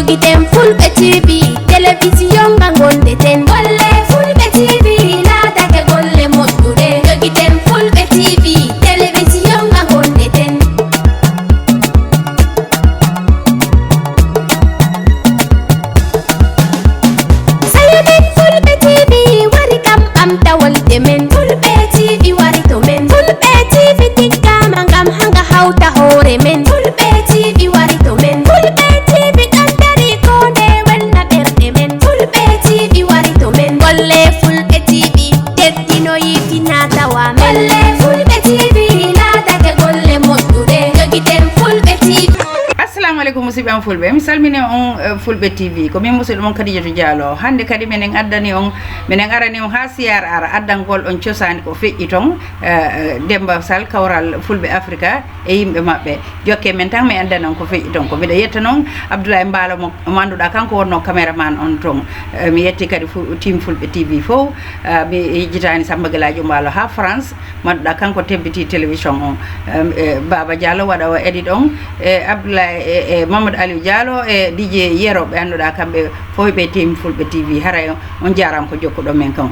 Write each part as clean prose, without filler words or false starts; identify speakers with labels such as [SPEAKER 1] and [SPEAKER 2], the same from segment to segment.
[SPEAKER 1] jogiten fulɓe TV télévision nga gonde ten golle fulɓe TV laatake golle moƴƴuɗe jogiten fulɓe TV télévision nga gonde ten sayamen fulɓe TV wari kam ɓamtawolde men fulɓe TV wari to men fulɓe TV tiggama ngam hanga hawta hoore men fulɓe TV wari to men fulɓe TV ɗon dari kode welna ɓerɗe men fulɓe TV wari to men golle fulɓe TV teddino yiiti natawa men golle fulɓe TV laatake golle moƴƴuɗe jogiten fulɓe TV.
[SPEAKER 2] Assalamu alaikum musidɓe am fulɓe, mi salmini on fulɓe TV ko min musidɗo mon Khadijatou Diallo. Hande kadi minen addani on minen arani on ha siyar ara addangol on cosani ko feƴƴi ton Demba Sall kawral fulɓe Africa e yimɓe mabɓe jokke men tan mi andanan ko feƴƴi ton ko mbiɗa yetta noon Abdoulaye Mbalo mo manduɗa kanko wonno caméraman on ton mi yetti kadi team fulɓe TV fof mi yejjitani Samba Gueladio Mbalo ha France manduɗa kanko tebbiti télévision on Baba Diallo waɗa o edit on Abdoulaye e Mamadou Aliou Diallo e DJ Yero ɓe annduɗa kamɓe fof ɓe team fulɓe TV haray on jarama ko jokkuɗo men kam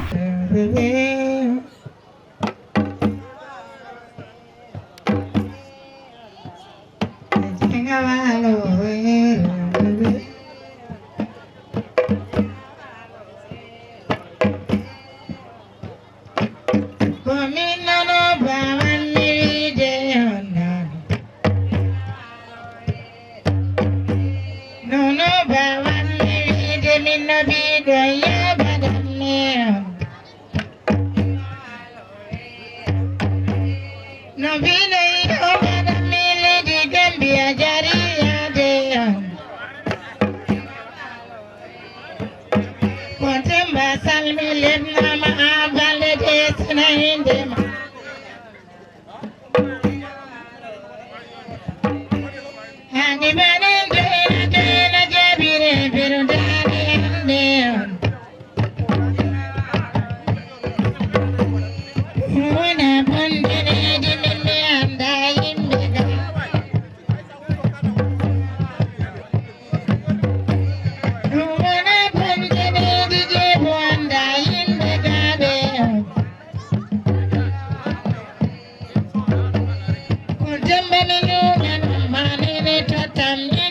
[SPEAKER 3] Dembe ni nyuga no manene tatamye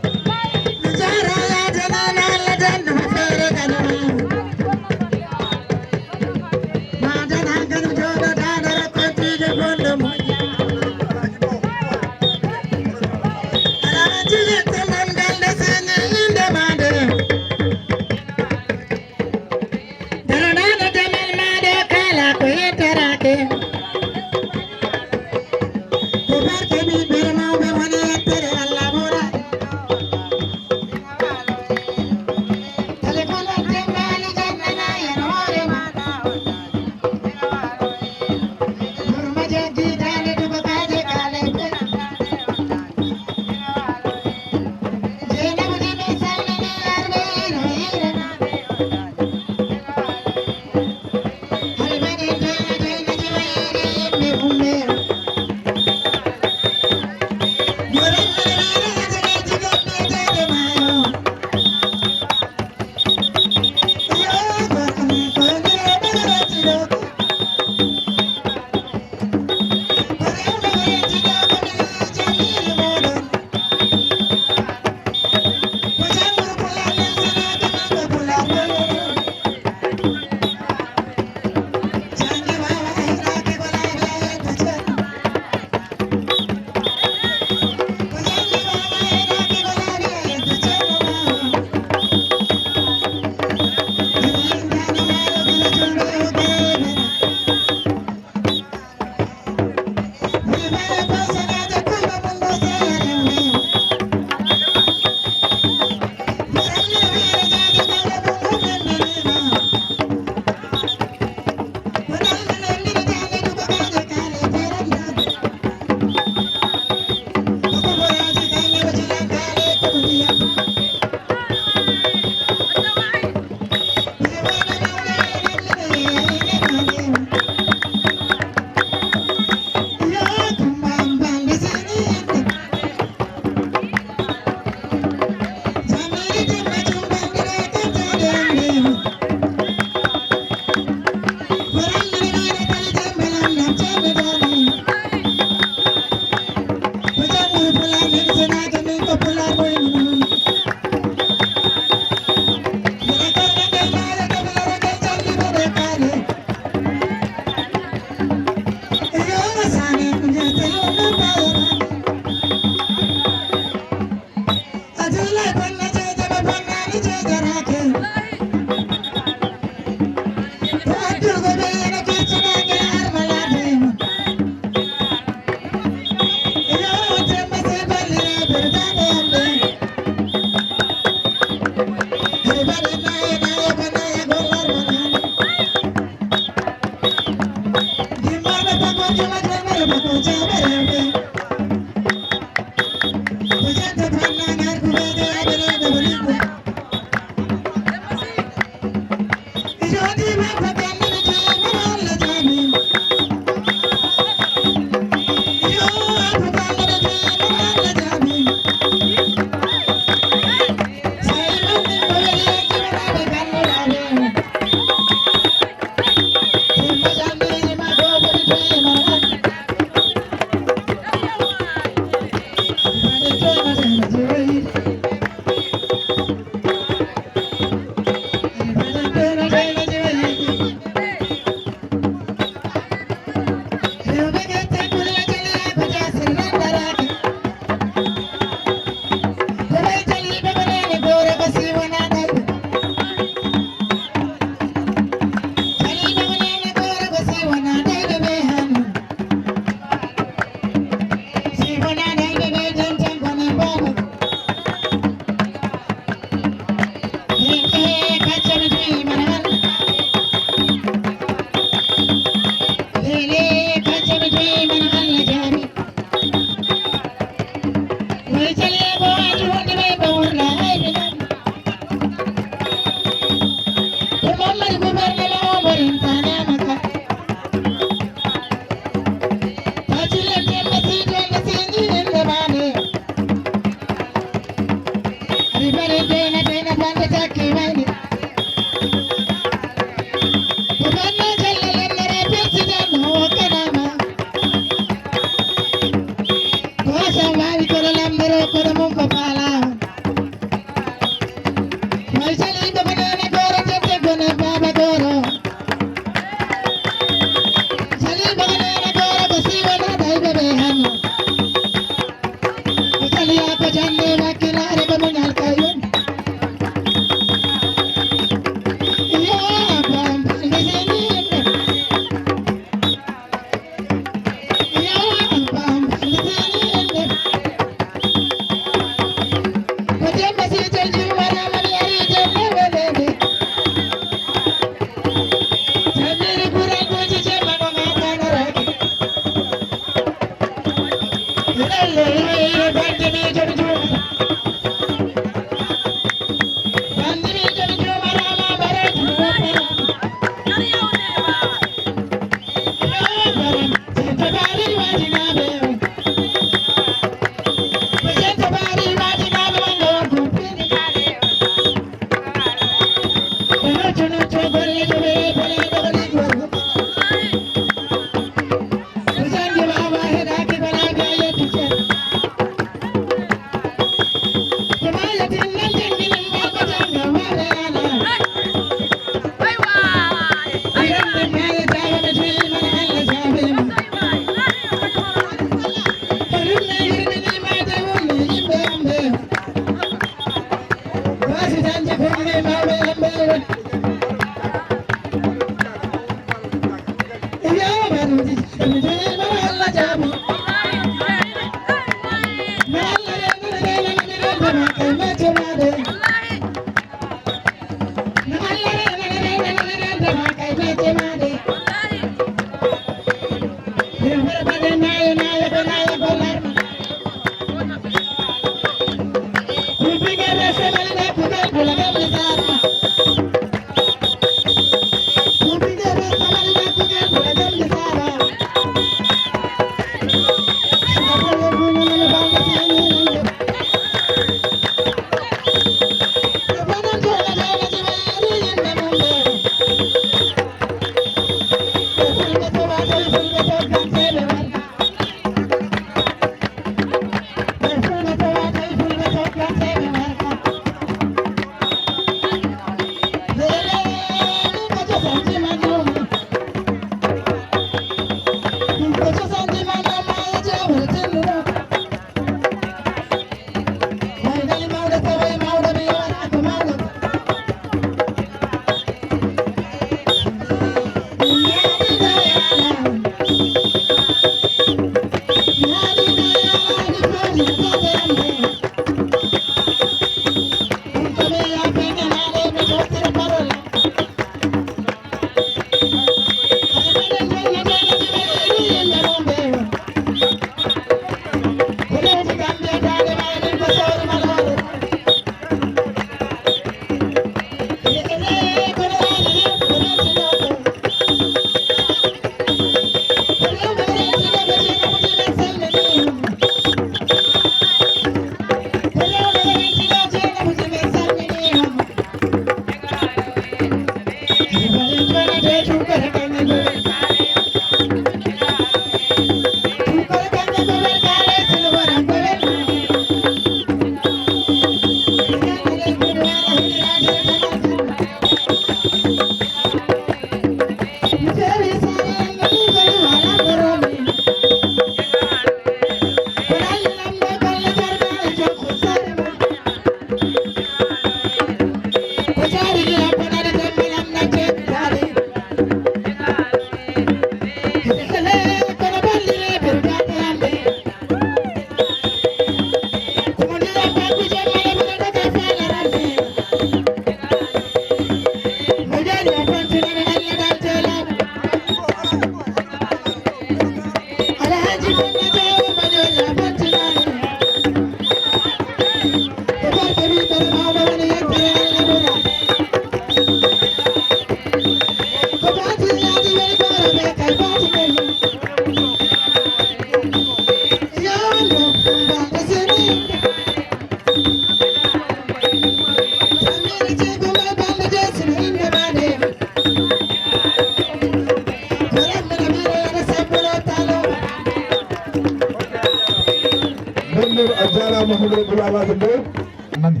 [SPEAKER 3] nani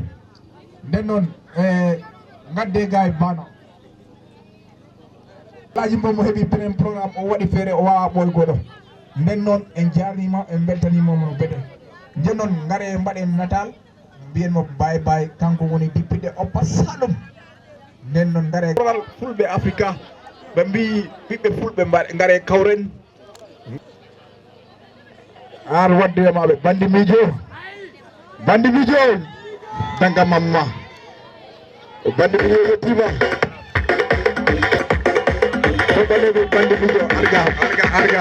[SPEAKER 3] nden noon gadde ga e bano laaji mbomo heeɓi plein programme o waɗi feere o wawa ɓoygoɗo nden noon en jarnima en beltanimomo beɗe nden noon gaare mbaɗen natal mbiyenmo bay bay kanko woni dippiɗe o passa ɗum nden noon gaare fulɓe africa ɓe mbi ɓiɓɓe fulɓe gaare kawren ar waddemaɓe bandi mijo danga mamma bandi mijo yettima to ɓaleɓe bandi mijo arga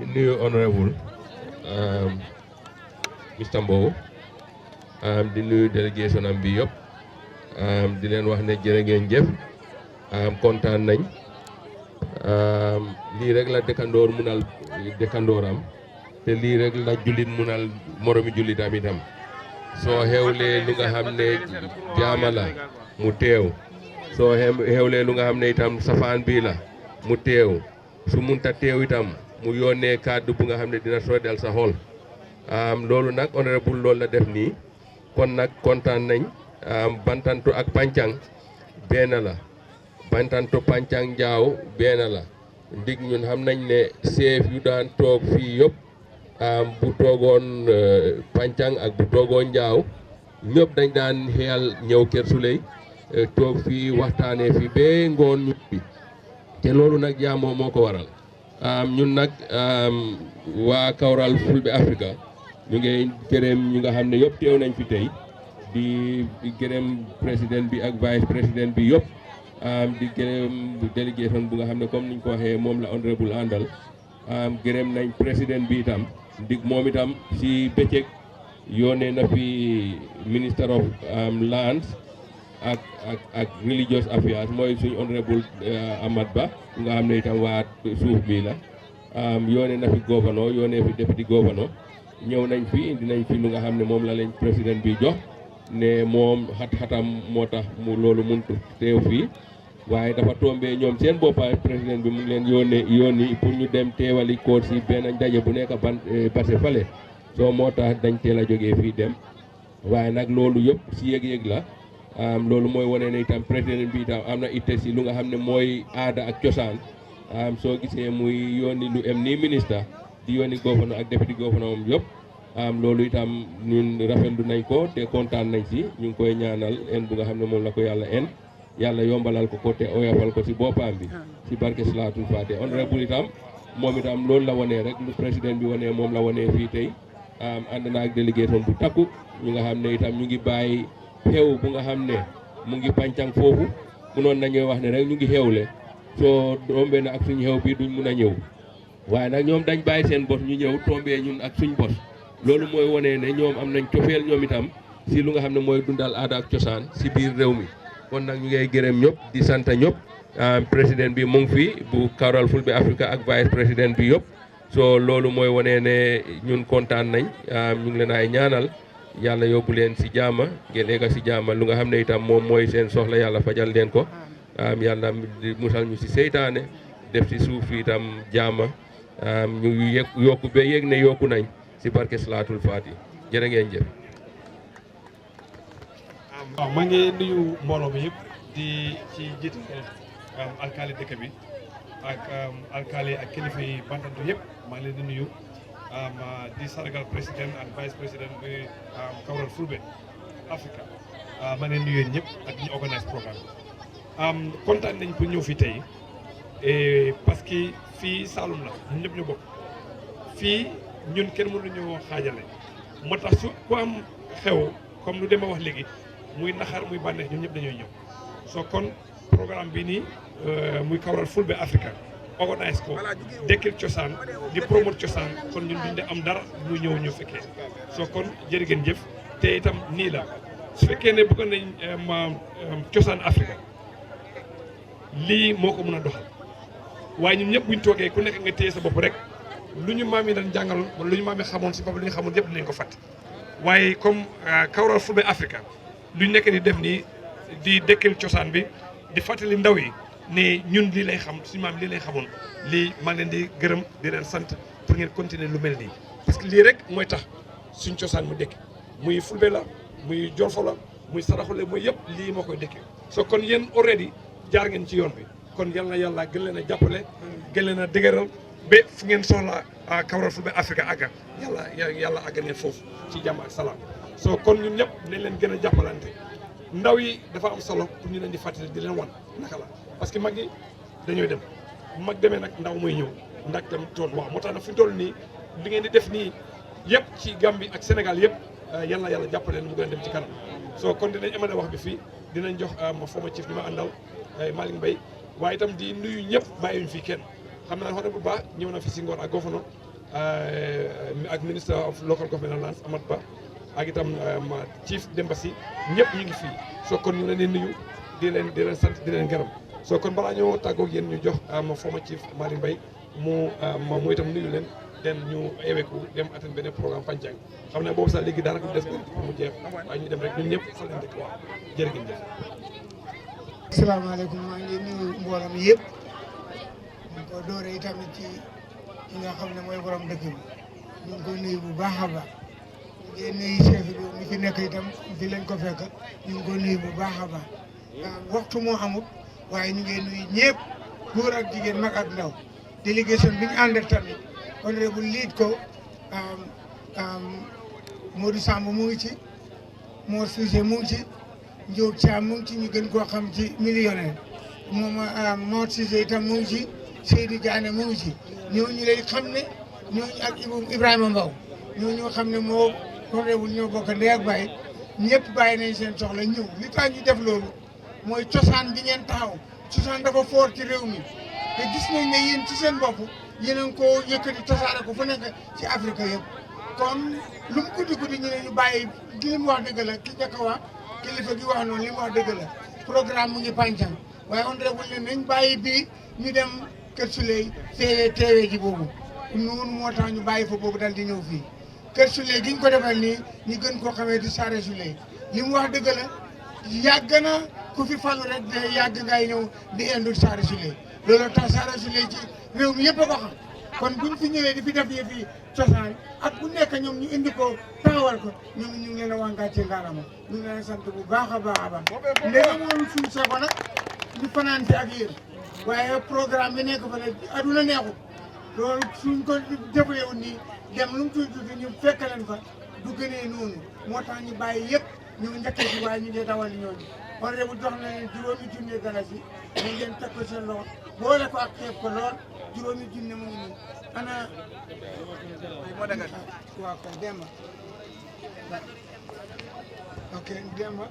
[SPEAKER 4] nuyu honorable Mr Mbow di nuyu délégation am bi yëpp di leen wax ne jërë ngeen jëf kontaan nañ lii rek la dëkkandoor munal dëkkandooram te lii rek la jullit munal moromi jullitam itam soo xewlee lu nga xam ne jaama la mu teew soo xewlee lu nga xam ne itam safaan bii la mu teew su munta teew itam mu yónnee kàddu bu nga xam ne dina soodal sa xol loolu nag honorable loolu la def nii kon nag kontaan nañ Bantanto ak Pancang benn la Bantanto Pancang Njaaw benn la ndig ñun xam nañ ne chef yu daan toog fii yëpp bu toogoon Pancang ak bu toogoon Njaaw ñëpp dañ daan xeyal ñëw Kër Suley toog fii waxtaanee fi ba ngoon ñu bi te loolu nag jaamoo moo ko waral ñun nag waa Kawral Fulbe Africa ñu ngi gërëm ñu nga xam ne yëpp teew nañ fi tey di gërëm président bi ak vice président bi yëpp di gërëm délégation bu nga xam ne comme niñ ko waxee moom la honorable àndal gërëm nañ président bi itam ndig moom itam si bëccëg yónnee na fi minister of lands ak religious affairs mooy suñu honorable Amad Ba nga xam ne itam waa suuf bi la yónnee na fi gouverneur yónnee fi député gouverneur ñëw nañ fi indi nañ fi lu nga xam ne moom la leen président bi jox ne moom xat-xatam moo tax mu loolu muntu teew fii waaye dafa tombé ñoom seen boppa président bi mu ngi leen yónni pour ñu dem teewali koor si benn ndaje bu nekk base fale soo moo tax dañ teel a jógee fii dem waaye nag loolu yëpp si yëg-yëg la loolu mooy wane ne itam président bi itam am na itte si lu nga xam ne mooy aada ak cosaan soo gisee muy yónni lu em nii ministre di yónni gouverneur ak député gouverneur moom yëpp loolu itam ñun rafetlu nañ ko te kontaan nañ si ñu ngi koy ñaanal en bu nga xam ne moom la ko yàlla yombalal ko te oyofal ko si boppam bi si barke Salaatul Faate honorable itam moom itam loolu la wanee rek lu président bi wanee moom la wanee fii tey ànd na ak délégation bu takku ñu nga xam ne itam ñu ngi bàyyi xew bu nga xam ne mu ngi Pancang foofu munoon nañoo wax ne rek ñu ngi xewle soo tombee na ak suñu xew bi duñ mun a ñëw waaye nag ñoom dañ bàyyi seen bos ñu ñëw tombee ñun ak suñ bos loolu mooy wane ne ñoom am nañ cofeel ñoom itam si lu nga xam ne mooy dundal aada ak cosaan si biir réew mi kon nag ñu ngay gërëm ñëpp di sant ñëpp président bi mu ngi fi bu Kawral Fulbe Africa ak vice président bi yëpp so loolu mooy wane ne ñun kontaan nañ ñu ngi leen ay ñaanal yàlla yóbbu leen si jaama ngeen egga si jaama lu nga xam ne itam moom mooy seen soxla yàlla fajal leen ko yàlla musal ñu si seytaane def si suuf itam jaama ñu yokku ba yëg ne yokku nañ si barke Salaatul Faati jërë ngeen jëf.
[SPEAKER 5] waaw maa ngi nuyu mbooloo mi yëpp di ci jiitu alkaali dëkk bi ak alkaali ak kilifa yi Bantanto yëpp maa ngi leen di nuyu di sargal président ak vice président bi Kawral Fulbe Africa maa ngi leen nuyu ñëpp ak ñu organise programme kontaan nañ pour ñëw fii tey parce que fii Saloum la ñun ñëpp ñu bokk fii ñun kenn mënuñu xaajale moo tax su ku am xew comme lu Demba wax léegi muy naxar muy bànneex ñun ñëpp dañuy ñëw soo kon programme bi nii muy Kawral Fulbe Africa organise ko dekkil cosaan di promote cosaan kon ñun duñ de am dara ñu ñëw ñu fekkee soo kon jërë ngeen jëf te itam nii la su fekkee ne bëgg nañ cosaan Africa lii moo ko mën a doxal waaye ñun ñëpp buñ toogee ku nekk nga téye sa bopp rek lu ñu maam yi dañ jàngaloon wala lu ñu maam yi xamoon si bopp lu ñu xamoon yëpp dinañ ko fàtte waaye comme Kawral Fulbe Africa lu ñu nekk di def nii di dekkil cosaan bi di fàttali ndaw yi ne ñun lii lay xam suñu maam lii lay xamoon lii maa ngi leen di gërëm di leen sant pour ngeen continuer lu mel nii parce que lii rek mooy tax suñ cosaan mu dekki muy Fulbe la muy Jolfo la muy Saraxule mooy yëpp lii moo koy dekki so kon yéen already jaar ngeen ci yoon bi kon yal na yàlla gën leen a jàppale gën leen a dëgëral ba fu ngeen soxla Kawral Fulbe Africa àgga yàlla àgga ngeen foofu ci jàmm ak salaam so kon ñun ñëpp nañ leen gën a jàppalante ndaw yi dafa am solo pour ñu leen di fàttali di leen wan naka la parce que mag yi dañooy dem bu mag demee nag ndaw mooy ñëw ndax tam tool waaw moo tax nag fi ñu toll nii li ngeen di def nii yëpp ci Gambie ak Sénégal yëpp yal na yàlla jàppale mu gën a dem ci kanam so kon dinañ amale wax bi fii dinañ jox ma former chief bi ma àndal Malick Mbaye waaye itam di nuyu ñëpp bàyyiwuñ fii kenn xam naa wax na bu baax ñëw na fi si ngoon ak gouverneur ak minister of local government and lands Amat Ba ak itam chief Demba Sy ñëpp ñu ngi fii soo kon ñu leen di nuyu di leen sant di leen gërëm soo kon balaa ñoo tàggoog yéen ñu jox former chief Malick Mbaye mu itam nuyu leen den ñu eweku dem attend beneen programme Panjang xam ne boobu sax léegi daanaka des bëri pour mu jeex waaye ñu dem rek ñun ñëpp fa leen dëkk waaw jërë ngeen jëf.
[SPEAKER 6] asalaamaaleykum maa ngi nuyu mbooloo mi yëpp ñu ko dooree tamit ci ki nga xam ne mooy borom dëkk bi ñu ngi koy nuyu bu baax a baax ñu ngi nuyu chef bi mi fi nekk itam fi leen ko fekk ñu ngi koy nuyu bu baax a baax waxtu moo amut waaye ñu ngi nuyu ñëpp góor ak jigéen mag ak ndaw délégation bi ñu àndal tamit honorable lead ko Modou Samb mu ngi ci Mor Cissé mu ngi ci Ndiop Thiam mu ngi ci ñu gën koo xam ci millionnaire moom Mor Cissé itam mu ngi ci Seydou Diané mu ngi ci ñooñu lay xam ne ñooñu ak Ibrahima Mbow ñooñu xam ne moo honorable ñoo bokk ndey ak baay ñëpp bàyyi nañ seen soxla ñëw li tax ñu def loolu mooy cosaan bi ngeen taxaw cosaan dafa foor ci réew mi te gis nañ ne yéen ci seen bopp yéen a ngi ko yëkkati tasaare ko fu nekk ci Afrique yëpp kon lu mu guddi guddi ñu ne ñu bàyyi li mu wax dëgg la ki njëkk a wax kilifa gi wax noonu li mu wax dëgg la programme mu ngi Panjang waaye honorable ne nañ bàyyi bii ñu dem Kër Suley teewee ji boobu noonu moo tax ñu bàyyi fa boobu dal di ñëw fii Kër Suley gi ñu ko defal nii ñu gën koo xamee di Saare Suley li mu wax dëgg la yàgg na ku fi falu rek de yàgg ngay ñëw di indul Saare Suley loolu tax Saare Suley ci réew mi yëpp a ko xam kon buñ fi ñëwee di fi def yëfi cosaan at bu nekk ñoom ñu indi ko taxawal ko ñoom ñu ngi leen a wàngaat ci ngaarama ñu ngi leen a sant bu baax a baax a baax ndega moom suñ seko nag ñu fanaan ci ak yéen waaye programme bi nekk fa ne aduna neexut loolu suñ ko jëfaleewul nii dem lu mu tuuti tuuti ñu fekk leen fa du gënee noonu moo tax ñu bàyyi yëpp ñu njëkkee ci waaye ñu ngi dawal ñooñu on bu jox na leen juróomi junne dalasi dañ leen teg ko seen loxo boole ko ak xeeb ko lool juróomi junne mu ngi nii ana waaw kay Demba ok Demba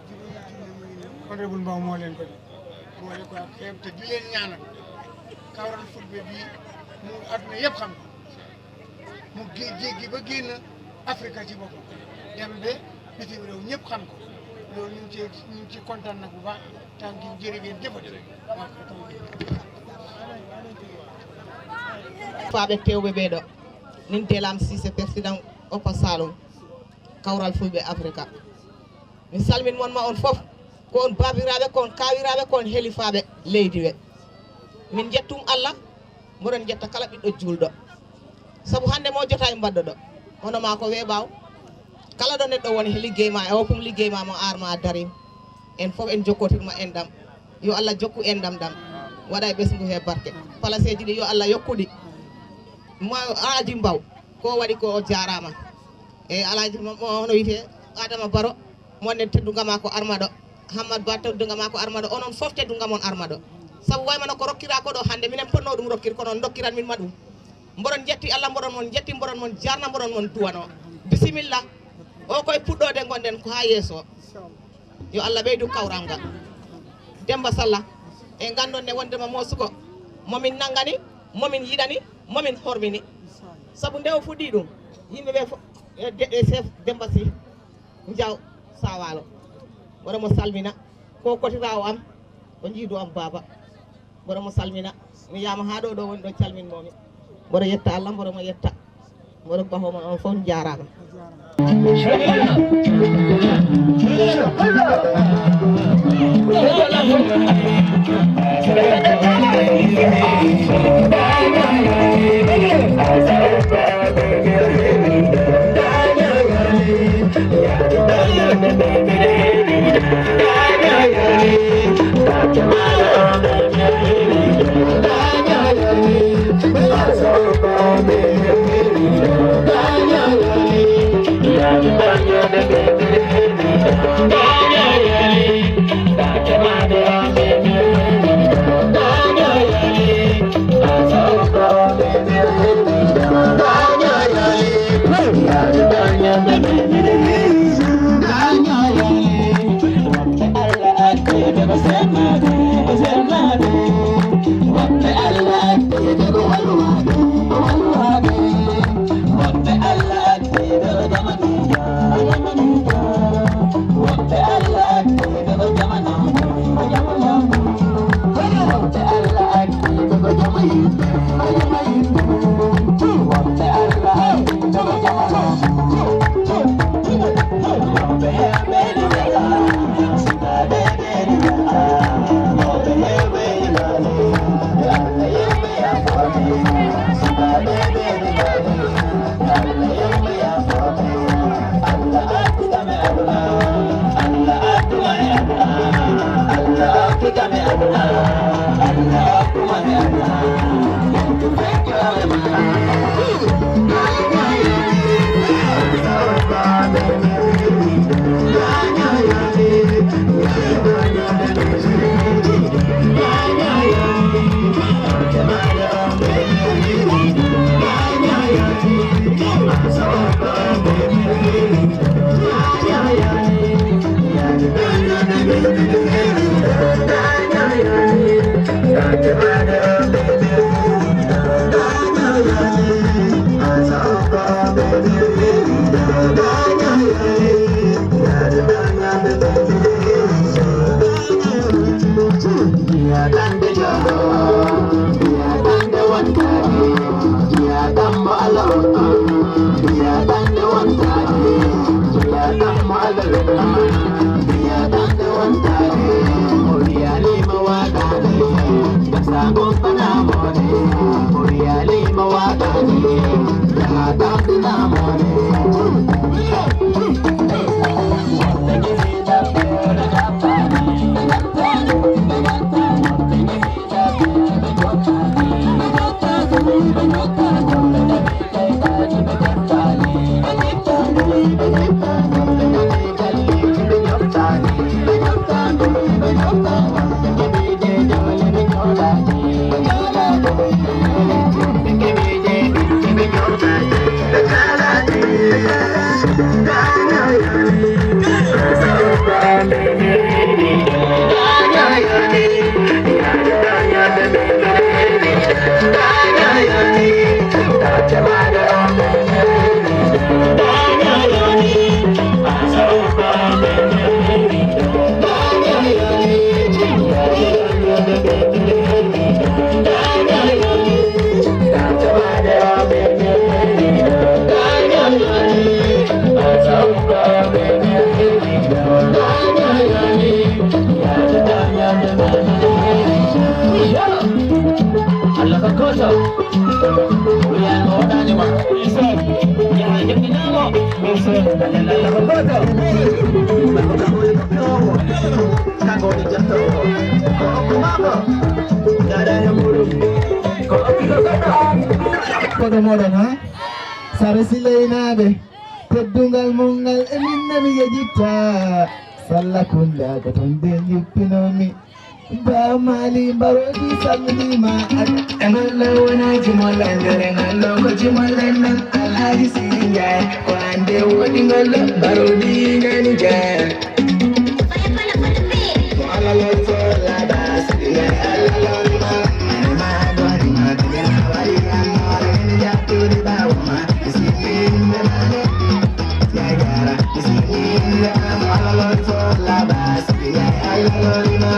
[SPEAKER 6] juróomi junne mu ngi nii honorable Mbow moo leen ko def boole ko ak xeeb te di leen ñaanal Kawral football bi mu àdduna yëpp xam ko mu jéggi ba génn Afrique ci boppam dem ba bitim réew ñëpp xam ko loolu ñu ngi ci kontaan nag bu baax tànk yi jërë ngeen jëfati
[SPEAKER 7] faaɓe tewɓe ɓeeɗo nin telam Cissé président Upper Saloum Kawral Fulɓe Africa mi salmin wonma on fof ko on babiraɓe ko on kawiraɓe ko on helifaɓe leydi ɓe min jettum Allah mboɗon jetta kala ɓiɗɗo julɗo saabu hande mo jota e mbaddo ɗo hono ma ko weeɓaw kala ɗo neɗɗo woni he liggey ma e hokkum liggey ma mo arma darim en fof en jokkotirma endam yo Allah jokku endam ɗam waɗa e ɓesgu he barke place ji ɗi yo Allah yokkuɗi mo Alaji Mbaw ko waɗi ko jarama e Alaji hono wiyete Adama Baro monne teddugama ko armaɗo Hammadou Ba teddugama ko armaɗo onon fof teddugamon armaɗo saabu waymano ko rokkira ko ɗo hande minen ponno ɗum rokkir kono dokkiran min ma ɗum mboɗon jetti Allah mboɗon mon jetti mboɗon mon jarna mboɗon mon duwano bisimilla o koye puɗɗode gonɗen ko ha yeeso yo Allah ɓeydu kawral ngal Demba Salla e gandon ne wondema mosuko momin nangani momin yiɗani momin hormini saabu nde o fuɗɗi ɗum yimɓeɓe chef Demba Sy Diaw Sawalo mboɗo mo salmina ko kotirawo am o jiidu am baba mboɗo mo salmina mi yama ha ɗo woni ɗo calminmomi mboɗo yetta Allah mboɗo mo yetta mboɗo bahoma on fof jarama
[SPEAKER 8] Kodo modon ha sare silaynaɓe teddungal mongal emin nami yejjitta sallakunda ko ton de yuppinomi ba mali mbaroji salminima ngollo wonaji mollen dere ngollo ko jimollen nan alhaji sidi ndiaye ko ande woni ngollo mbaroji ngani jaa ko alalol fo laɗa sidi ndiaye alalol ma ma doni ma dege ma wari amore en jattude bawma isiminde mane yagara isiminde ma alalol fo laɗa sidi ndiaye alalol ma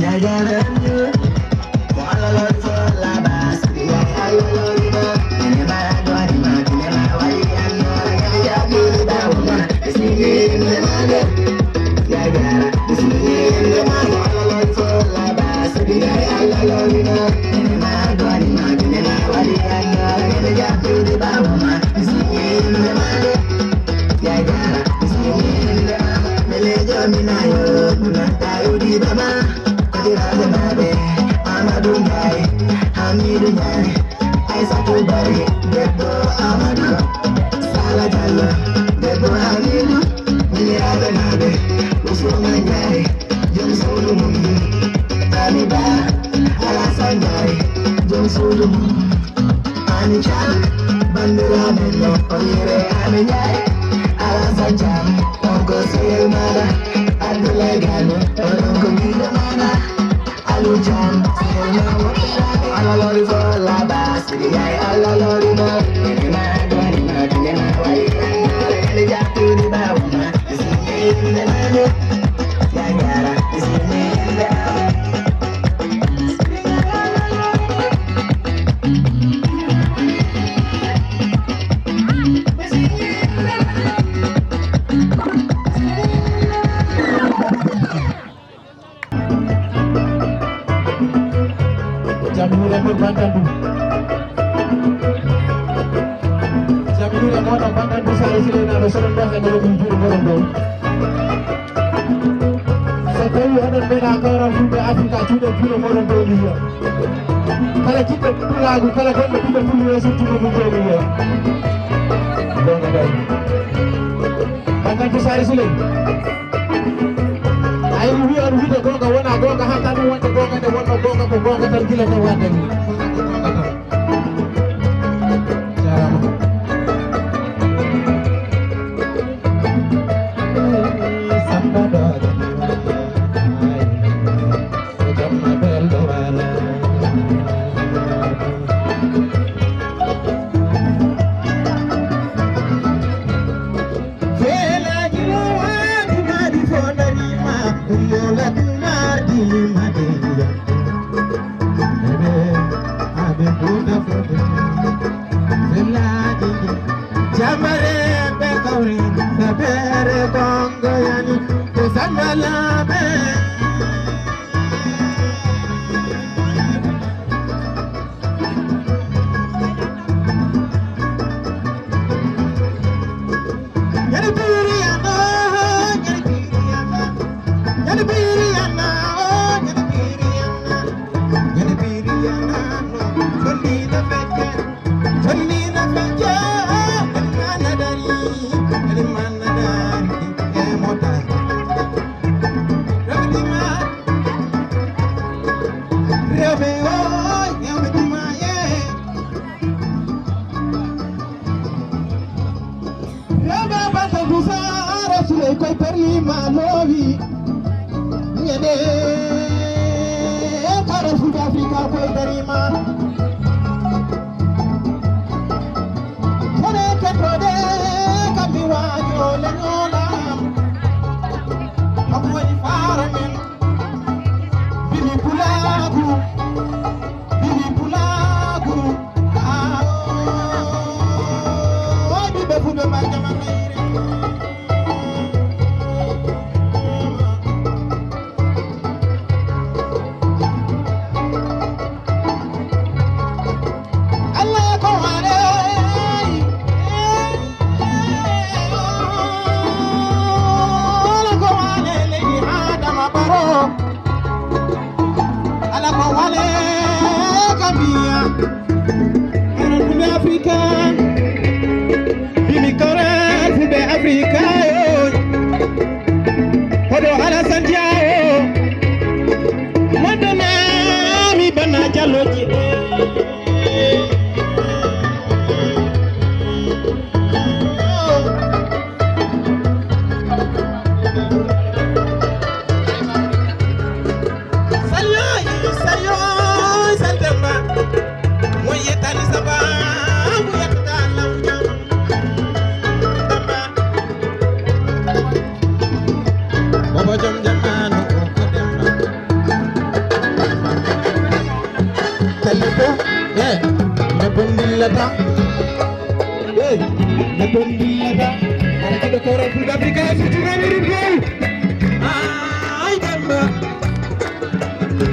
[SPEAKER 8] Jaga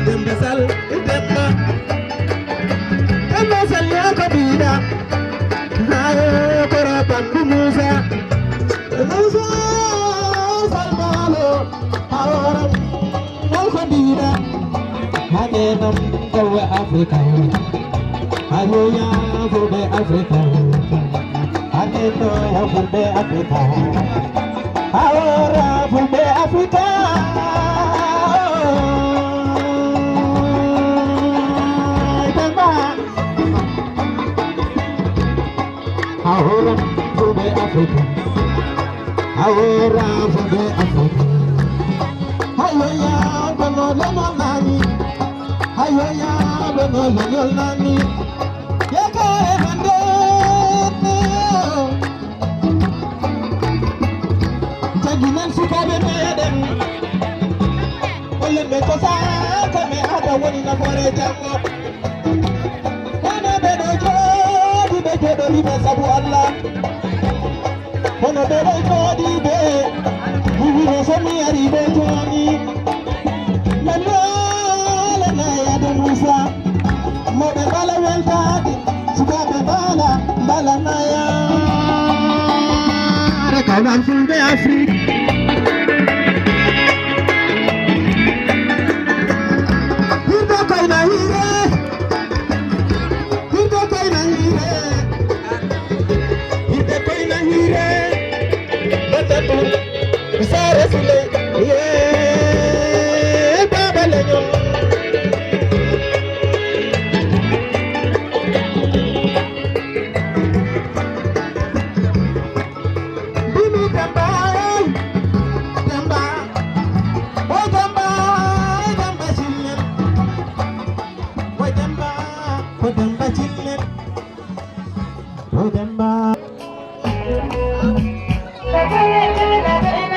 [SPEAKER 8] Demba Sall Ayoyanam Kawa Africa Ayoya Fube Africa Aneno Fube Africa Ahora Fube Africa Ahora Fube Africa Ahora Fube Africa Ayoya Beno Leno Nani Ayoya Beno Leno Nani Yeke Hande Jaginan Sukabe Medem Ole Mekosa Kame Ada Wani Na Fore Jango Wana Beno Jodi Bejodo Ribe Sabu Allah Wana Beno Jodi Be Vivi Somi Aribe Joni Manala na ya de Musa Mobe bala weltadi Sukabe bala na ya Rekawan Fulbe Afrika Hirdo kaina hire Hirdo kaina hire Hirdo kaina hire Batatu Isare Sule Yeah Baba Lenyon Bimi Tamba Tamba Oh Tamba Tamba Chillen Oh Tamba Oh Tamba Chillen Oh Tamba
[SPEAKER 1] Sabu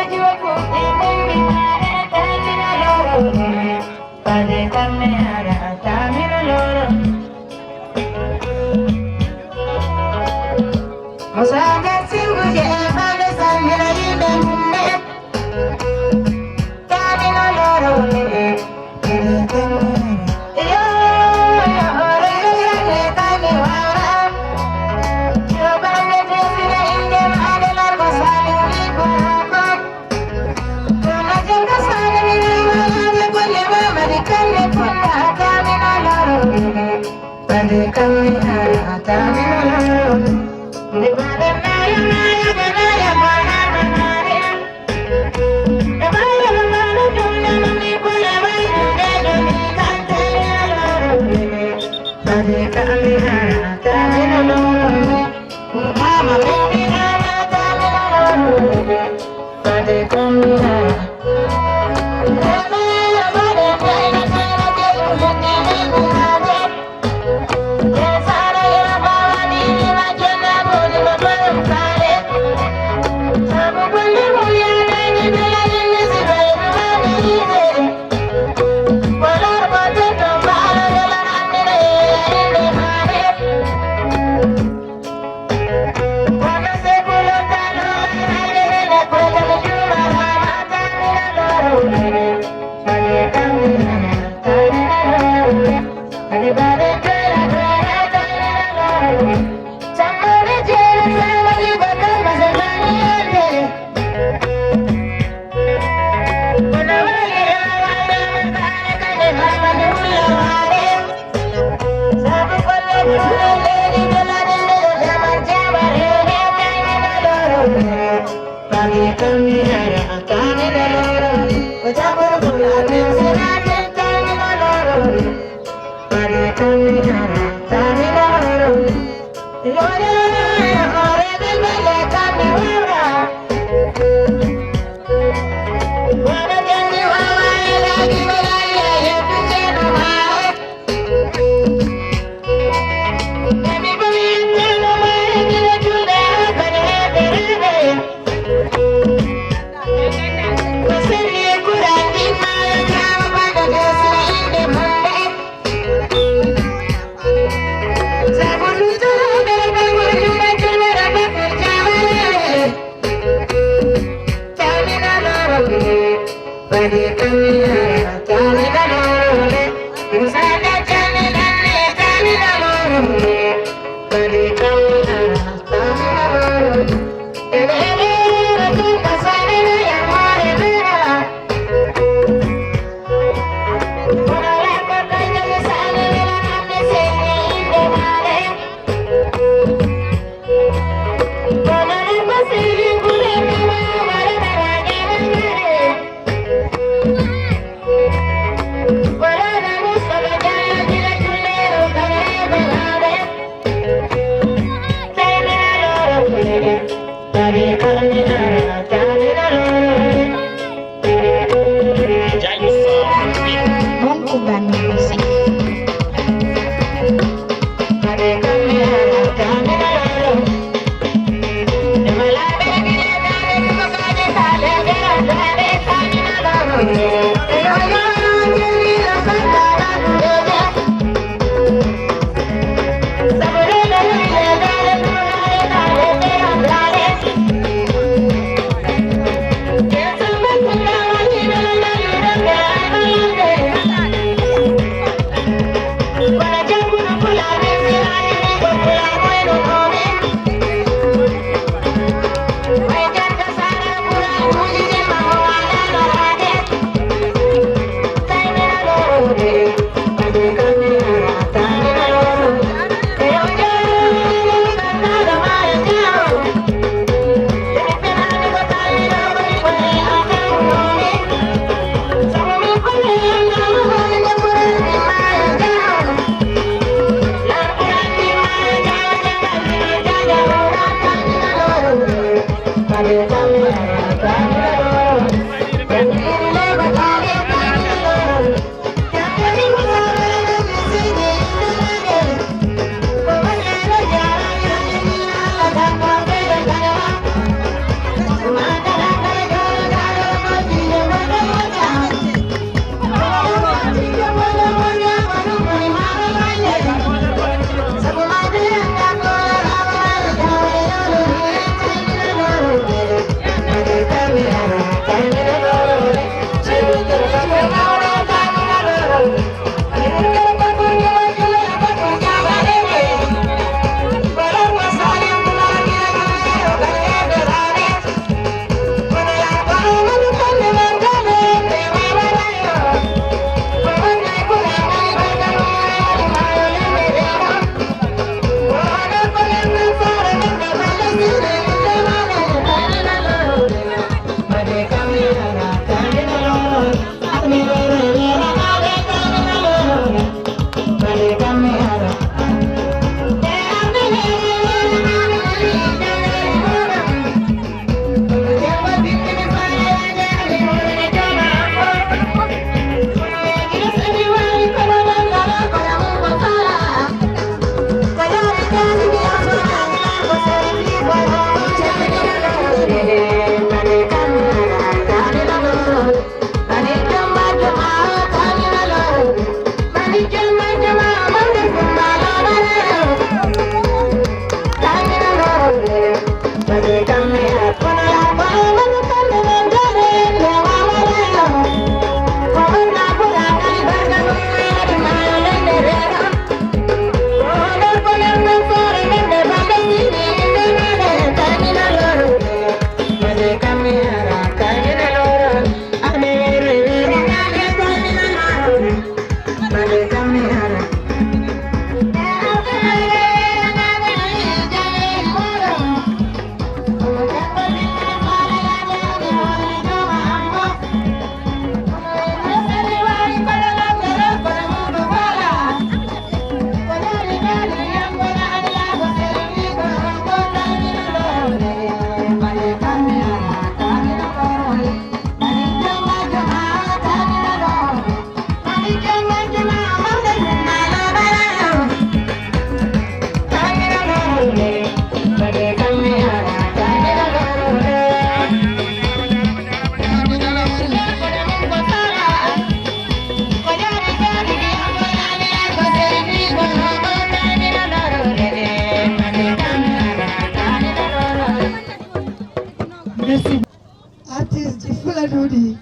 [SPEAKER 9] jawdi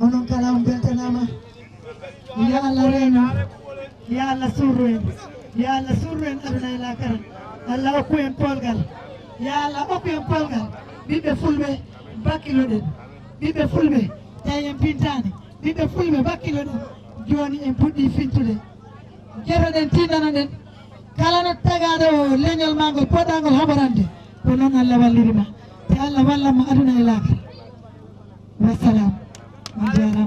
[SPEAKER 9] onon kala on beltanama ya Allah reno ya Allah surru en ya Allah surru en aduna ila kara Allah okku en polgal ya Allah okku en polgal ɓiɓɓe fulɓe bakkiloɗen ɓiɓɓe fulɓe tayen pintani ɓiɓɓe fulɓe bakkiloɗen joni en puɗɗi fintude jeroɗen tindanoɗen kala no tagaɗo o leñol ma ngol poɗɗangol haɓorande ko noon Allah wallirima te Allah wallama aduna e laakal wassalam on jarama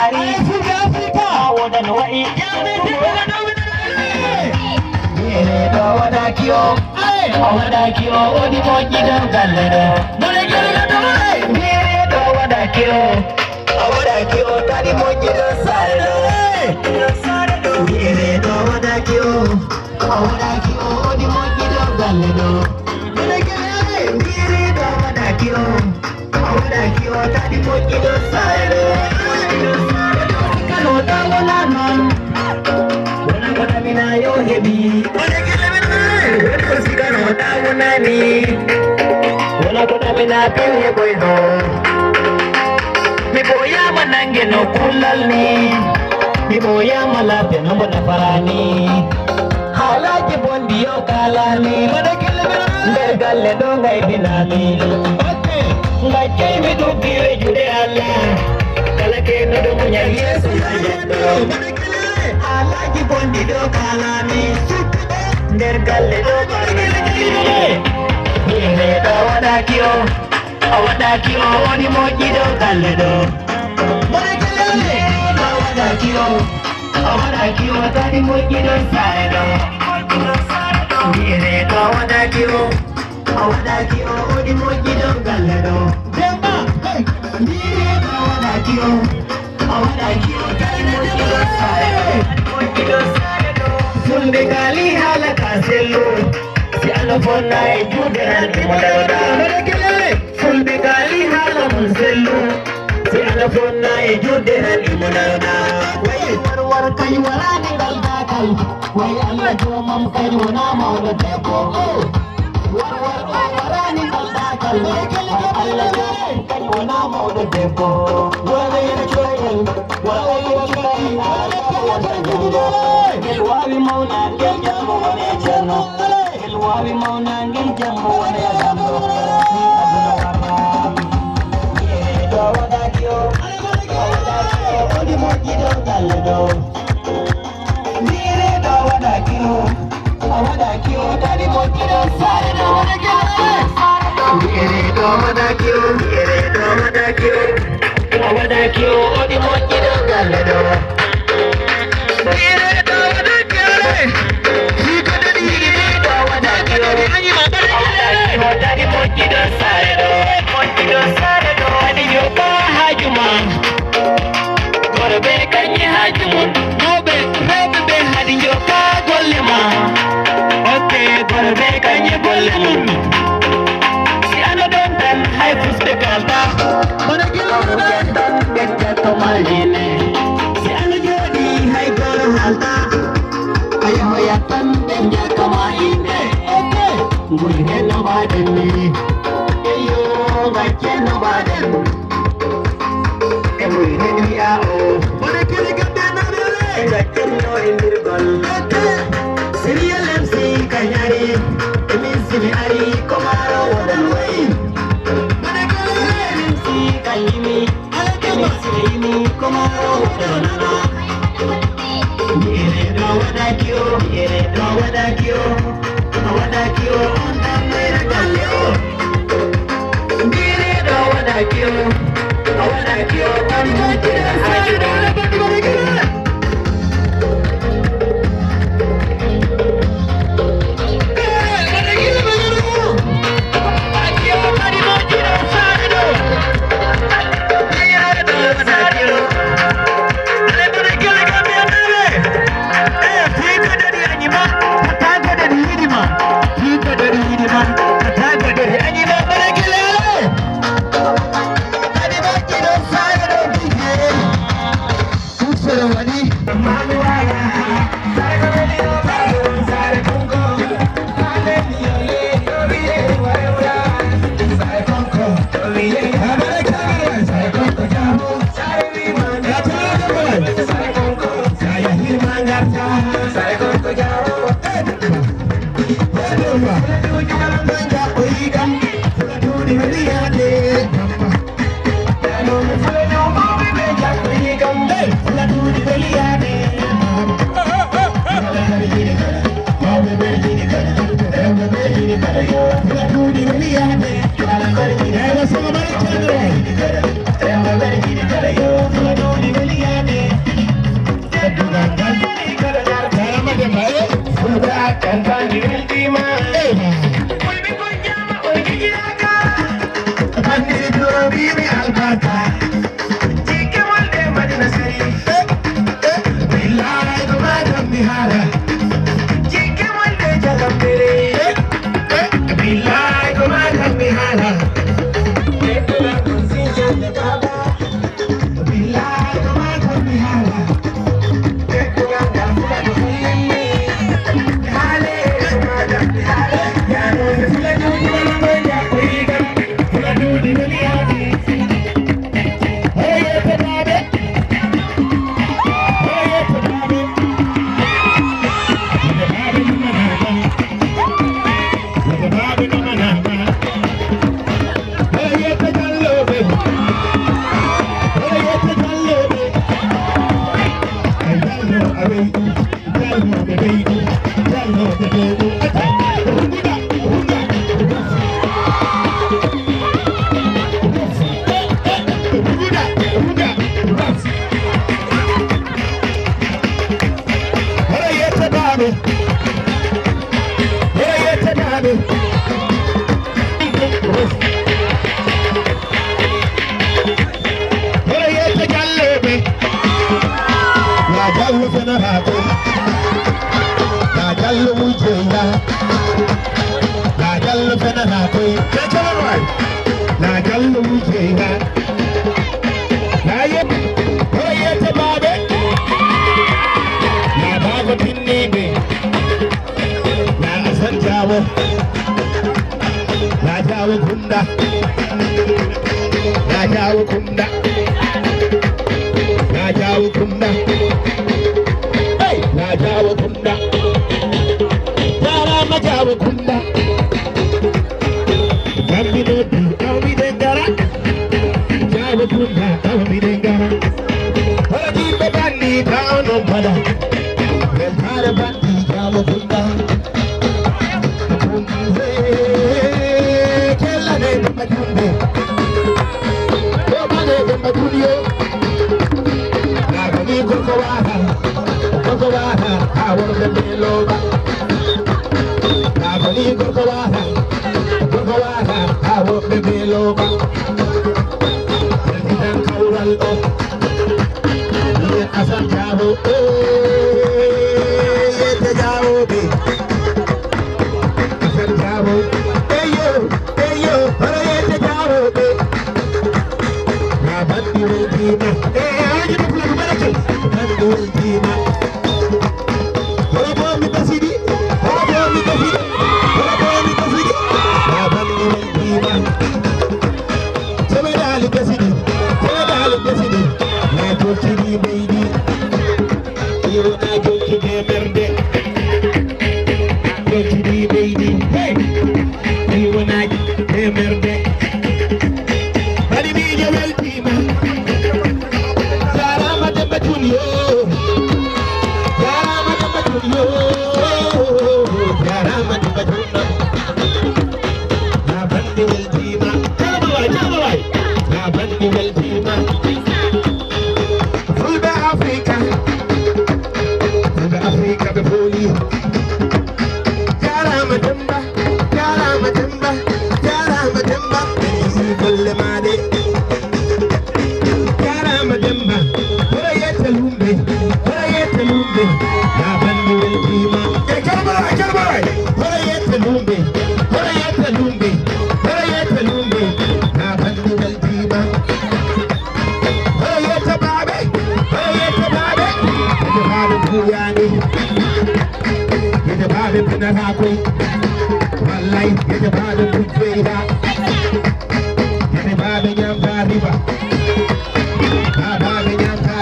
[SPEAKER 9] ari fulɓe africa wodan wayi ɗo waɗaki o o waɗaki o woni moƴƴiɗo galle ɗo mone gelgaɗo ɗo waɗaki o o waɗaki o kadi moƴƴiɗo sare ɗo ɗo waɗaki o o waɗaki o woni moƴƴiɗo galle ɗo mone gelgaɗo ɗo waɗaki o o waɗaki o kadi moƴƴiɗo sare ɗo kano ɗo wona noon wona koɗamina yo heɓi sigano ɗawunani wona koɗamina pewye ɓoyɗo mi ɓoyama nangue no kullal ni mi ɓoyama labde no mbo nafarani haalaji bondi yo kalani nder galle ɗo gaydinami gacceymi ɗuggire juɗe Allah kala kenoɗo muñal yeeso majeɗɗo haalaji bondi ɗo kalani nder galle ɗo ɓarnine ɗo waɗaki o o waɗaki o woni moƴƴiɗo galle ɗo ɗo waɗaki o o waɗaki o kadi moƴƴiɗo sare ɗo ine ɗo waɗaki o o waɗaki o woni moƴƴiɗo galle ɗo demba ine ɗo waɗaki o o waɗaki o kadi moƴƴiɗo sare ɗo fulɓe gali haala ka sellu si Allah fonna e juuɗe hanɗe mo dawɗa fulɓe gali haala mon sellu si Allah fonna e juuɗe hanɗe mo dawɗa wayi warwar kay warani ngal dakal wayi Allah jomam kay wona mawɗo debbo warwar o warani ngal dakal Allah jomam kay wona mawɗo debbo wona yena coyel wona yena coyel Elwawi mauna ngel jambo wane cerno Elwawi mauna ngel jambo wane jambo Ni aduna warram Yere do wadaki o Odi moji do galle do Yere do wadaki o Dadi moji do sare do Yere do wadaki o Odi moji do galle do Daddy moƴƴiɗo sare ɗo adi yo ka haaju ma goto ɓe kañi haaju mum mawɓe rewɓe ɓe hadi yo ka golle ma ok goto ɓe kañi golle mum si ano ɗon tan hay fusɓe kalta kono gilmuɗen ɗon ɓeddetto maline si ano jooɗi hay goto halta a yahoyat tan ɓe jakkama inde Gulhe no baden ni, eyo gache no baden. Gulhe ni ao, mana kiri gade na bele. Gache no indirgol. Serial MC kanyari, emisi mi ari komaro wadan way. Mana kiri MC kanyimi, emisi mi komaro wadan na. Yere do wadakio, Wadakio, Namera Galio. Dire do Wadakio,
[SPEAKER 8] Hallelujah.
[SPEAKER 9] darta sare ko ko jawo Fula tu jalan banja oigam Fula tu di meliade Dano me fula no mami banja oigam Fula tu di meliade Mami bejini kada Mami bejini kada Fula tu di meliade Ewa sama balik chalo Mami bejini kada Fula tu di meliade Fula kan di ultima Ulbi pojama ulbi jiraga Pandiri duro bibi albata Jike walde madina sari Billahi kumadam bihara Jike walde jagam bere Billahi kumadam bihara Etula kunsinja le baba Billahi kumadam bihara Etula ngafula kuhimi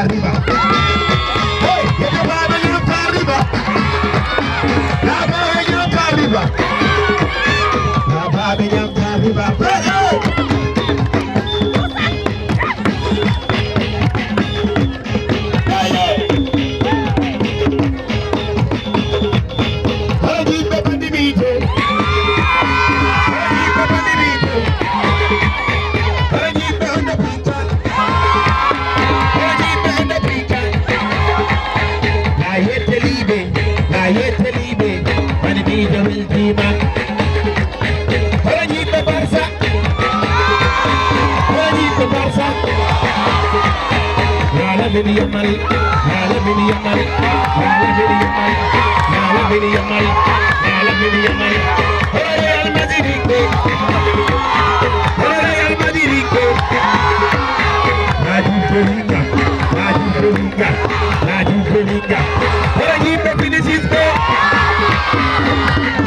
[SPEAKER 8] Arriba. Hey,
[SPEAKER 9] bini yamal, yala bini yamal, yala bini yamal, yala bini yamal, yala bini yamal. Real Madrid, Real Madrid. Maju Belinga, maju Belinga, maju Belinga. Ora yipe bini Cisco,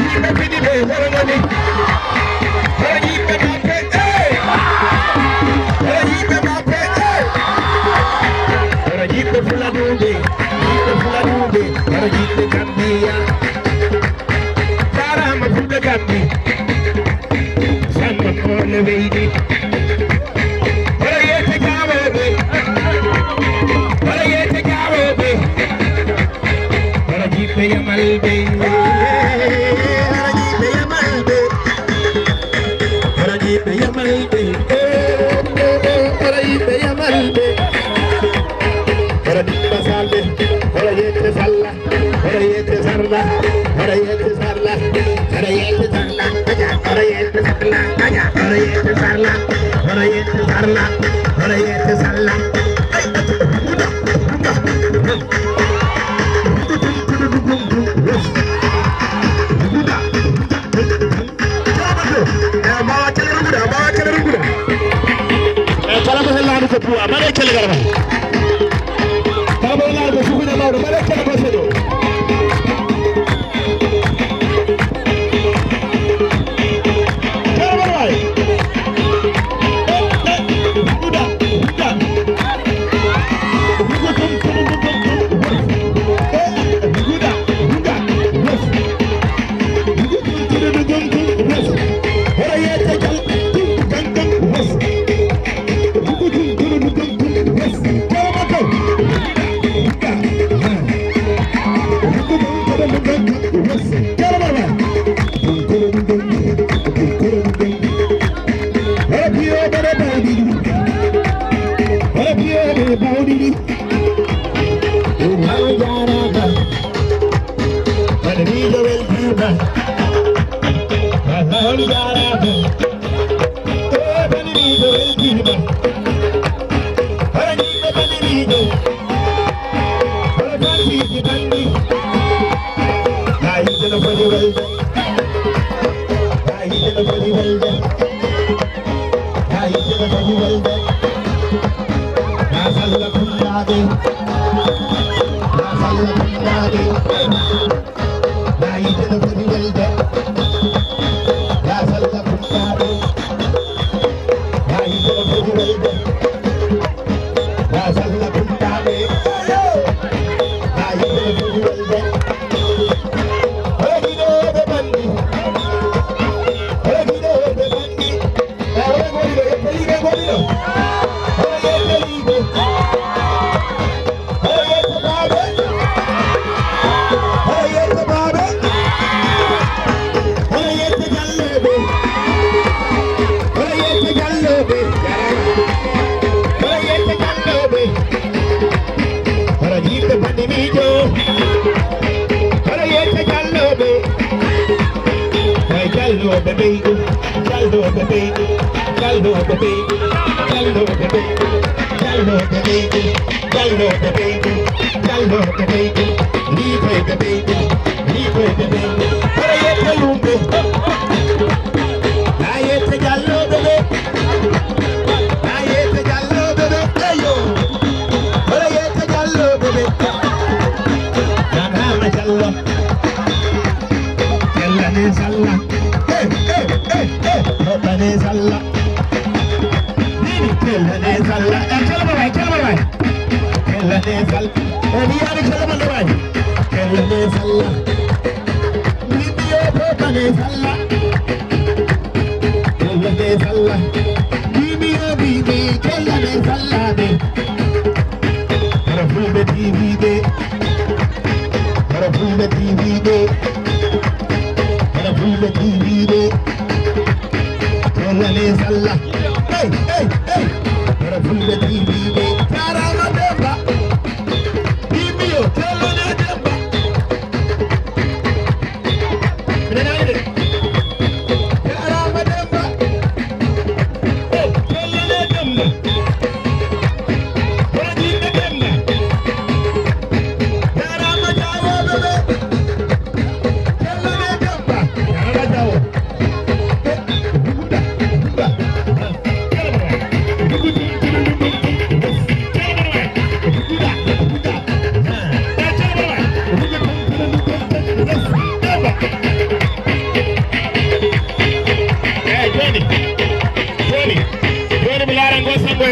[SPEAKER 9] yipe bini be, ora ngani. Ora yipe Mbappe, ora yipe Mbappe, ora yipe Fuladunde, ora yipe Gambia. Sarama fuda Gambi, Samba Kole Veidi. Ora yete Garobe, ora yete Garobe, ora yipe Yamalbe, ora yipe Yamalbe, ora yipe Yamalbe, ora yipe Yamalbe, ora yipe Salbe, ora yete Salla, ora yete Sarla, ora yete Sarla, ora yete Sarla, ora yete Sarla, ora yete Sarla, ora yete Sarla, ora yete Sarla.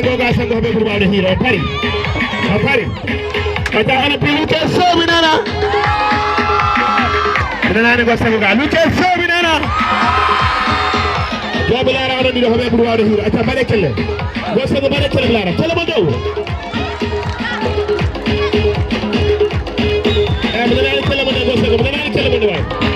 [SPEAKER 10] goga sango be kurba da hiro pari pari kata ana pilu ke so binana binana go sango ga lu ke so binana do be lara ado di do be kurba da hiro ata bare kelle go sango bare kelle lara tele mo do binana kelle mo go sango binana kelle mo do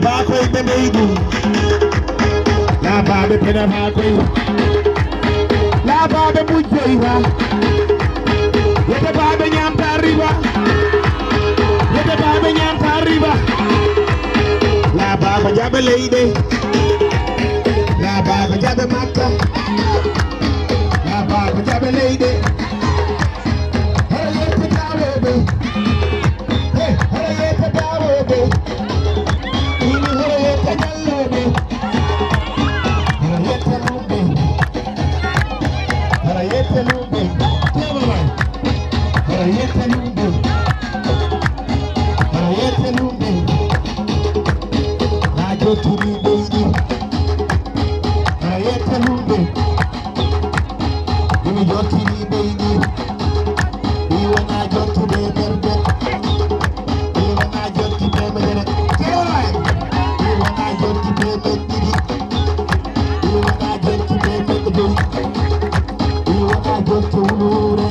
[SPEAKER 8] bakoy be meydu la babe pena bakoy la babe mujjoywa yete babe nyamta riba yete babe nyamta riba la baba jabe leyde la baba jabe makka la baba jabe leyde yete dawobe yete dawobe ini yete jallobe yete lumbe yete lumbe yete lumbe yete lumbe na joturi beidi yete lumbe ini joturi beidi iwa na jotude berbe iwa na jotude bedere kewai iwa na jotude bediri iwa na jotude bediri iwa na jotude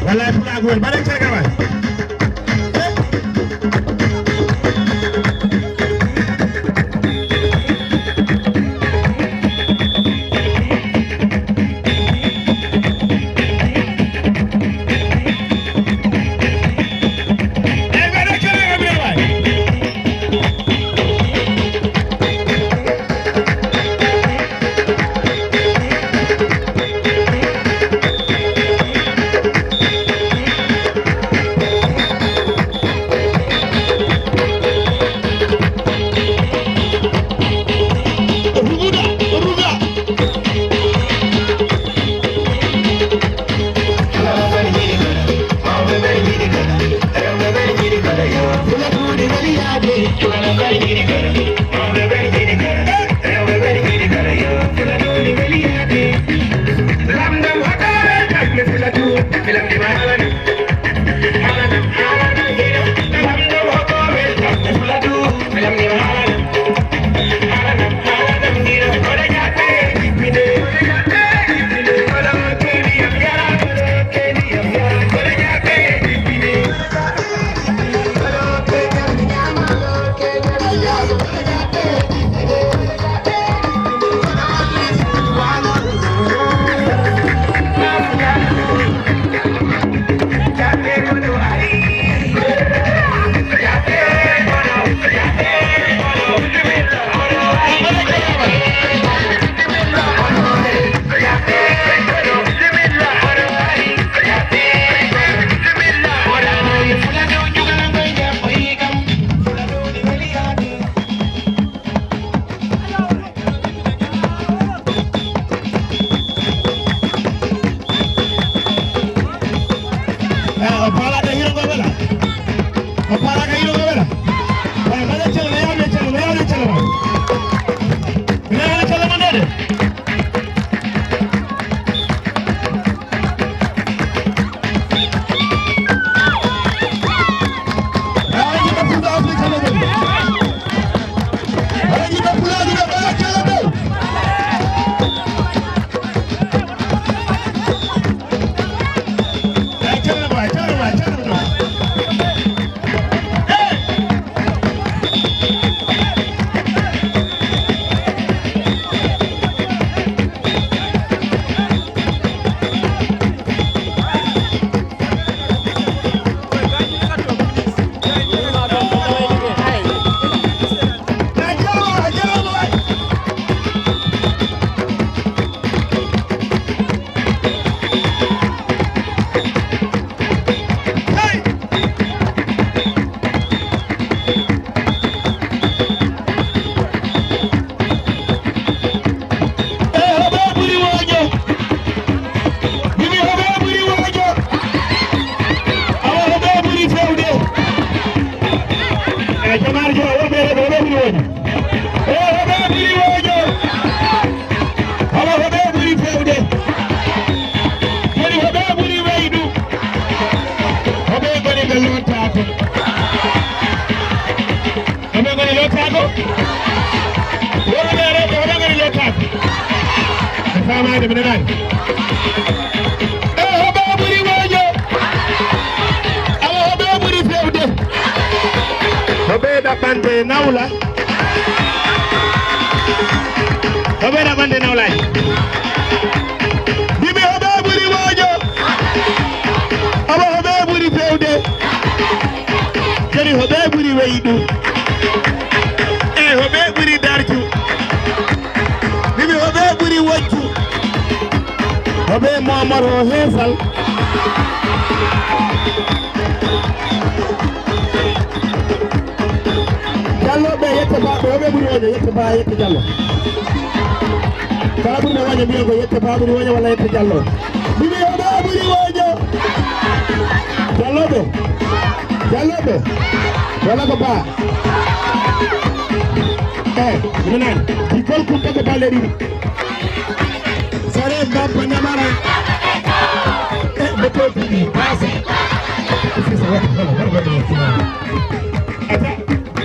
[SPEAKER 8] Wallahi pula gol balen cega way
[SPEAKER 10] marjo wobe buri wojo wobe buri wojo hala wobe buri fewde wobe buri waydu wobe goni be lotako wobe goni lotako wobe rebe wobe goni lotako famade be nani wobe buri wojo hala wobe buri fewde wobe da bande nawla wobe da bande nawla bibi wobe buri wojo aba wobe buri fewde jeri wobe buri weydu wobe buri darju bibi wobe buri wajju wobe momaro hesal Jallo be yette ba be buri wojo yette ba yette jallo kala buri wojo biyo ko yette ba buri wojo wala yette jallo bibi wobe buri wojo jallo be wala ko ba minan di kol ku ko baleri sare ngapa nyamara beto bi passe c'est ça ata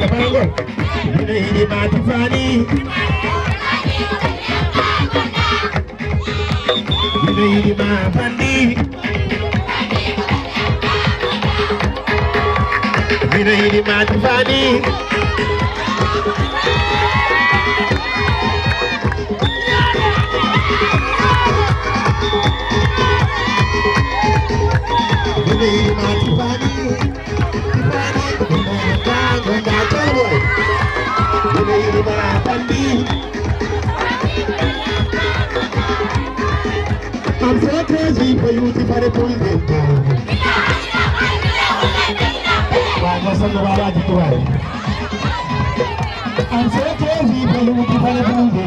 [SPEAKER 10] kapango ni matifani ni mapandi ni matifani I'm so crazy for you to find a point. I'm so crazy for you to find a point.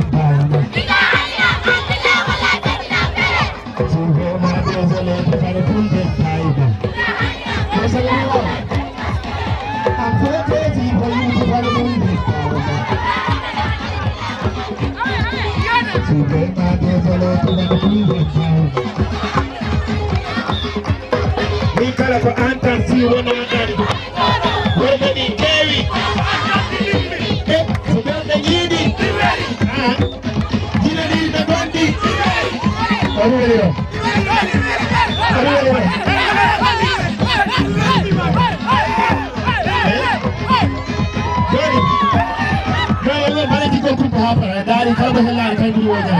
[SPEAKER 10] Mikala ko antan si wona dan wona di kewi so be da yidi dina di da gondi ariyo dari kalba helal kay buri wona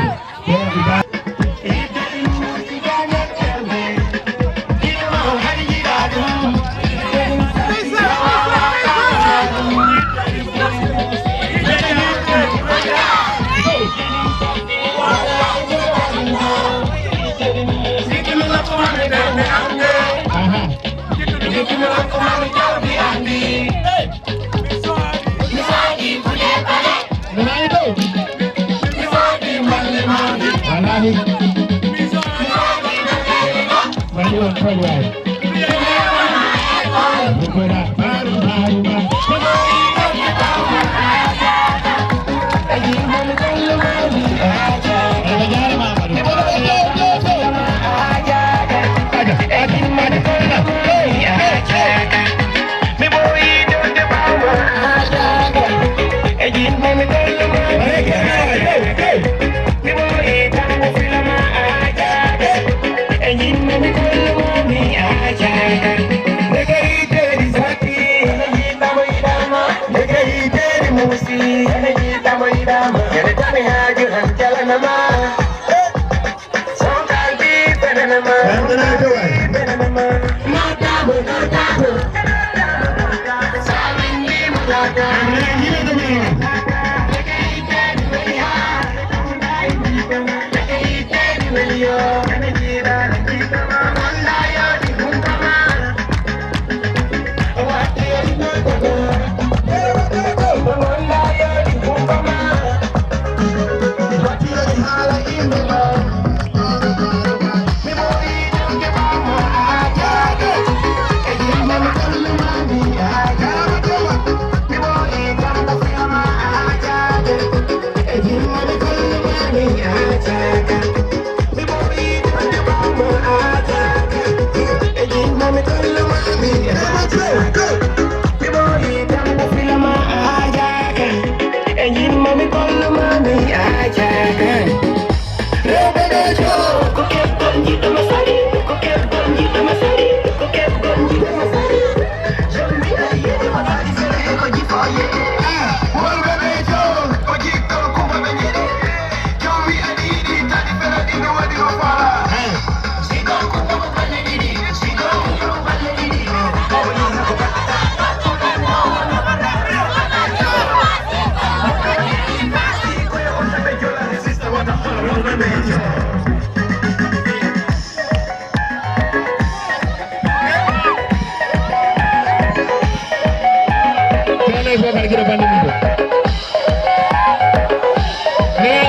[SPEAKER 10] da bandi mundo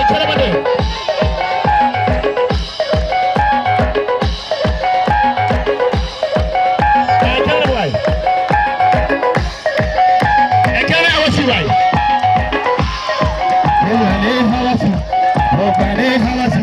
[SPEAKER 10] cara bande cara boy cara awasi boy ne hawasi bokane hawasi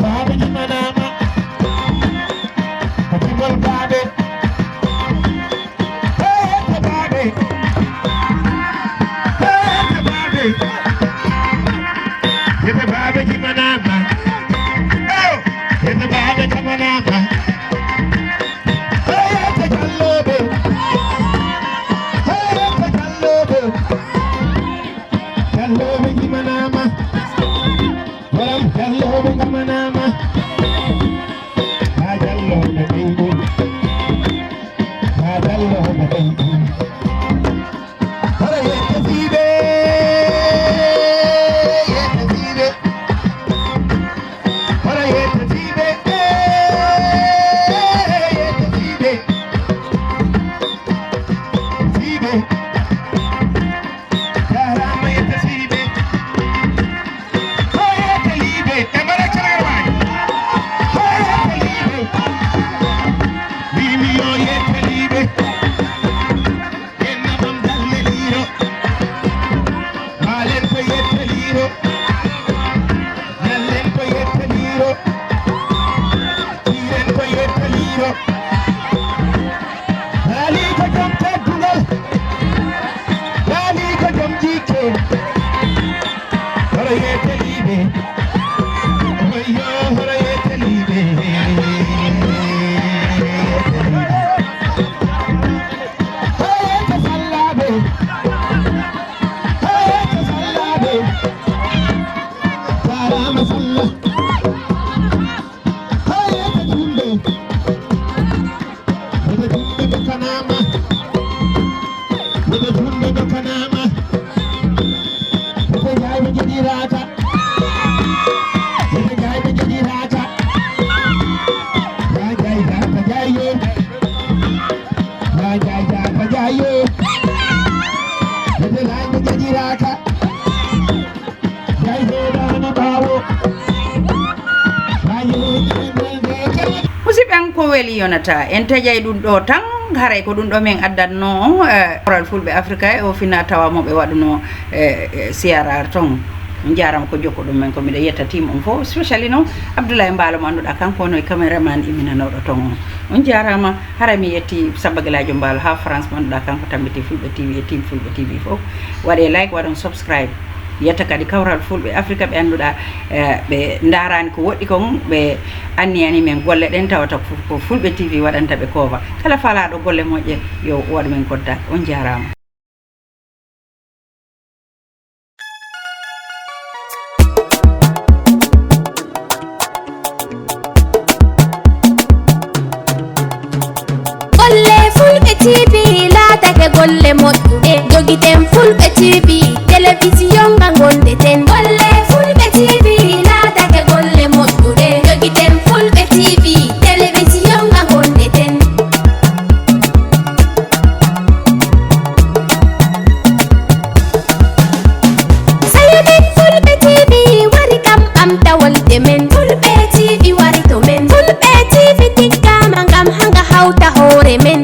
[SPEAKER 10] Baba kamanama hayata jallobe jallobe gimanama waram jallobe kamanama ha jallobe baby ha jallobe baby hara yete sibe hara yete sibe sibe jarama yete sibe hayete libe tamara charwai hayete libe mimi yo yete libe yenna bam dalle liro malen ko yete liro nallen ko yete liro tiren ko yete liro ali ko jom teddungal ali ko jom jike hara yete libe wayo hara yete libe hayete sallabe jarama salla hayete jumbe Bebe jumbe do kanama Bebe jumbe do kanama Bebe jai be jadi raja Bebe jai be jadi raja Jai jaka jayo Jai jaka jayo Bebe jai be jadi raja Jai dana bawo Jai
[SPEAKER 2] musidɓe an ko weeli yonata en taƴay ɗum ɗo tan haray ko ɗum ɗo min addanno oral fulɓe africa e o fina tawa moɓe waɗuno CRR ton jarama ko jokko ɗum men ko mbiɗa yetta tim on fof spécially noon Abdoulaye Mbalo mo annduɗa kanko no e caméraman iminanoɗo ton on jarama hara mi yetti Sabagalajo Mbalo ha France mo annduɗa kanko tambiti fulɓe TV e team fulɓe TV fof waɗe like waɗon subscribe yetta kadi kawral fulɓe africa ɓe annduɗa ɓe darani ko woɗɗi kon ɓe anniyani men golle ɗen tawata ko fulɓe TV waɗanta ɓe koova kala falaɗo golle moƴƴe yo waɗu men koddaki on jarama
[SPEAKER 1] golle fulɓe TV laatake golle moƴƴuɗe jogiten fulɓe TV télévision nga gondeten golle fulɓe TV laatake golle moƴƴuɗe jogiten fulɓe TV télévision nga gondeten sayamen fulɓe TV wari kam ɓamtawolde men fulɓe TV wari to men fulɓe TV tiggama ngam hanga hawta hoore men